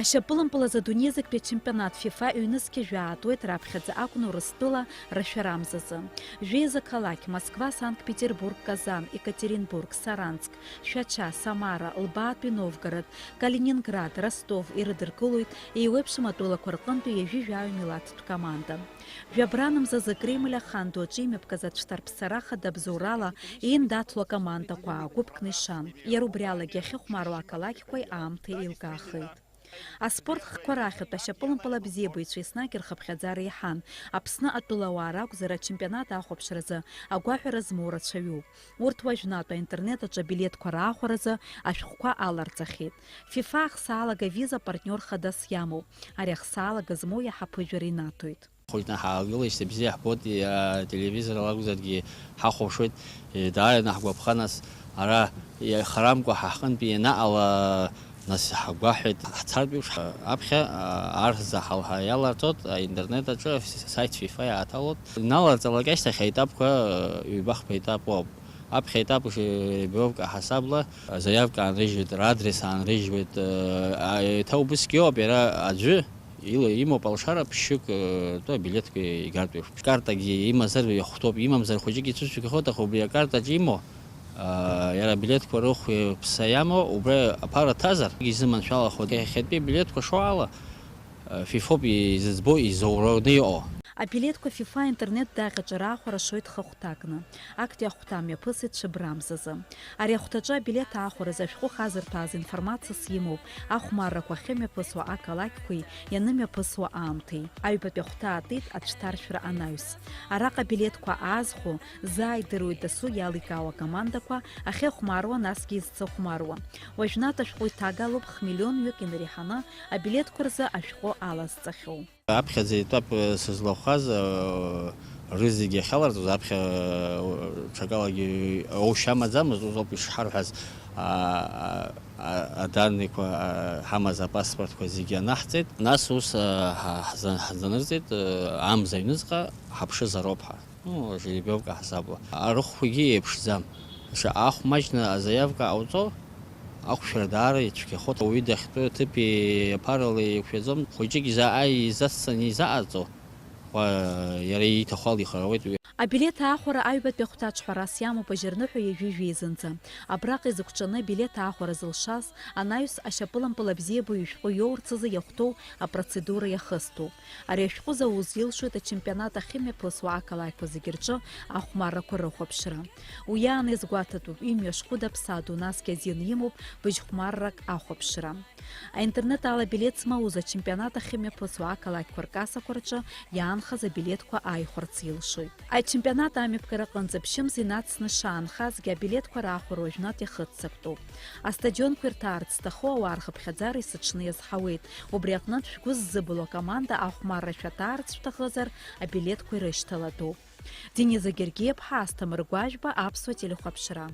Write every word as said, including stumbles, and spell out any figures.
Ашьапылампыл азы адунеизыктәи ачемпионат ФИФА ҩнызқьи жәаа аатуеит раԥхьаӡа акәын Урыстәыла рашәарамзазы. Жәеиза қалақь, Москва, Санкт-Петербург, Казан, Екатеринбург, Саранск, Шәача, Самара, Лбаатәи Новгород, Калининград, Ростов ирыдыркылоит еиуеиԥшым атәылақәа рҟынтәи ҩажәи жәаҩа милаҭтә команда. Жәабранамзазы Кремль ахан ду аҿы имҩаԥгаз ацәҭарԥсара хада абзоурала еиндаҭло акомандақәа аагәыԥкны ишан. Иара убри алагьы ахьыхәмаруа ақалақьқәеи аамҭеи еилкаахеит. Аспорт хкқәа рахьтә ашьапылампыл абзиабаҩцәа еснагь рхыԥхьаӡара иаҳан. Аԥсны атәылауаа ракәзар, ачемпионат ахәаԥшразы агәаҳәара змоу рацәаҩуп. Урҭ уажәнатә аинтернет аҿы абилеҭқәа раахәаразы ашәҟәқәа аларҵахьеит. ФИФА ахсаалага Виза партниор хадас иамоуп. Ари ахсаалага змоу иаҳа ԥыжәара инаҭоит. Хәыҷны ҳаалгылеижьҭеи бзиа иаҳбоит, ателевизор алакәзаргьы ҳахәаԥшуеит, даара ианаҳгәаԥха, нас, ара иахарамкәа ҳа ҳҟынтәи ианаҟала, нас, ҳгәаҳәеит, ҳцартә еиԥш, аԥхьа, арзаҳал ҳәа иаларҵоит, аинтернет аҿы асайт ФИФА иааҭалоит. Иналарҵалак ашьҭахь аетапқәа, ҩба-хԥа етап ыҟоуп. Аԥхьа етап жеребиовка ҳасабла, заявка аанрыжьуеит, радрес аанрыжьуеит, еиҭа убысгьы ыҟоуп, иара аӡәы Ила имоуп алшара ԥшьҩык, э, тәы абилеҭқәа игартә еиԥш. Картагьы имазар иахәҭоуп, имамзар хәыҷык ицәыцәгьахоит, аха убри акартаҿы имоу, а, иара абилеҭқәа рыхә ԥса иамоу, убра аԥара ҭазар, изыманшәалахоит. Иахьатәи абилеҭқәа шоу ала, э, ФИФОуп изыӡбоу, изоураны иҟоу. Абилеҭқәа ФИФА интернет даҟьаҿ раахәара шоит хыхәҭакны. Актәи ахәҭа мҩаԥысит шәыбрамзазы. Ари ахәҭаҿы абилеҭ аахәаразы ашәҟәы хазырҭәааз информациас имоуп, ахәмаррақәа ахьымҩаԥысуа ақалақьқәеи ианымҩаԥысуа аамҭеи. Аҩбатәи ахәҭа аатит ацәҭаршәра анаҩс. Араҟа абилеҭқәа аазхәо, заа идыруеит дасу иаликаауа акомандақәа, ахьыхәмаруа, насгьы изцыхәмаруа. Уажәнатә ашәҟәы иҭагалоуп хмиллионҩык инареиҳаны абилеҭқәа рзы ашәҟәы алазҵахьоу. Аԥхьаӡа етап, э, сызлахәхаз, э, рызегьы ахьаларҵоз, аԥхьа, э, ҽакалагьы оушьа амаӡамызт, усоуп ишҳарҳәаз, а, а, а, аданныйқәа, а, ҳамаз апаспортқәа зегьы анаҳҵеит. Нас ус, а, ҳа-, ҳза-, ҳзанырҵеит, э, амза аҩныҵҟа ҳаԥшызароуп ҳәа. Ну, жеребиовка ҳасабла. Арыхәқәагьы еиԥшӡам. Шаҟа ахә маҷны азаиавка ҟауҵо, ақәшәара даара ицәгьахоит. Ауаҩы дахьтәоу аҭыԥи аԥаралеи еиқәшәаӡом. Хәыҷык изааи изацҵаны изаҟарҵо, уа, иара ииҭаху алихыр ауеит уи. Абилеҭ аахәара аҩбатәи ахәҭаҿ ҳәарас иамоуп ажьырныҳәа ҩажәи жәеи зынӡа. Абраҟа изықәҿаны абилеҭ аахәара зылшаз анаҩс ашьапылампыл абзиабаҩ ишәҟәы иоурц азы иахәҭоу апроцедура иахыступ. Ари ашәҟәы зауз илшоит ачемпионат ахьымҩаԥысуа ақалақьқәа зегьы рҿы ахәмаррақәа рыхәаԥшра. Уи аан иазгәаҭатәуп, имҩа шкәыда ԥсаду, насгьы азин имоуп быжьхәмаррак ахәаԥшра. Аинтернет ала абилеҭ змауз ачемпионат ахьымҩаԥысуа ақалақьқәа ркассақәа рҿы иаанхаз абилеҭқәа ааихәарц илшоит. Ачемпионат амҩаԥгара аҟынӡа ԥшьымз инацны шаанхазгьы, абилеҭқәа раахәара уажәнатә иахыццактәуп. Астадионқәа ирҭаарц зҭаху ауаа рхыԥхьаӡара есыҽны иазҳауеит. Убри аҟнытә шәгәы ззыбылуа акоманда ахәмарра шәаҭаарц шәҭахызар, абилеҭқәа ирышьҭалатәуп. Дениза Гергиаԥҳа, Асҭамыр Гәажәба, Аԥсуа телехәаԥшра.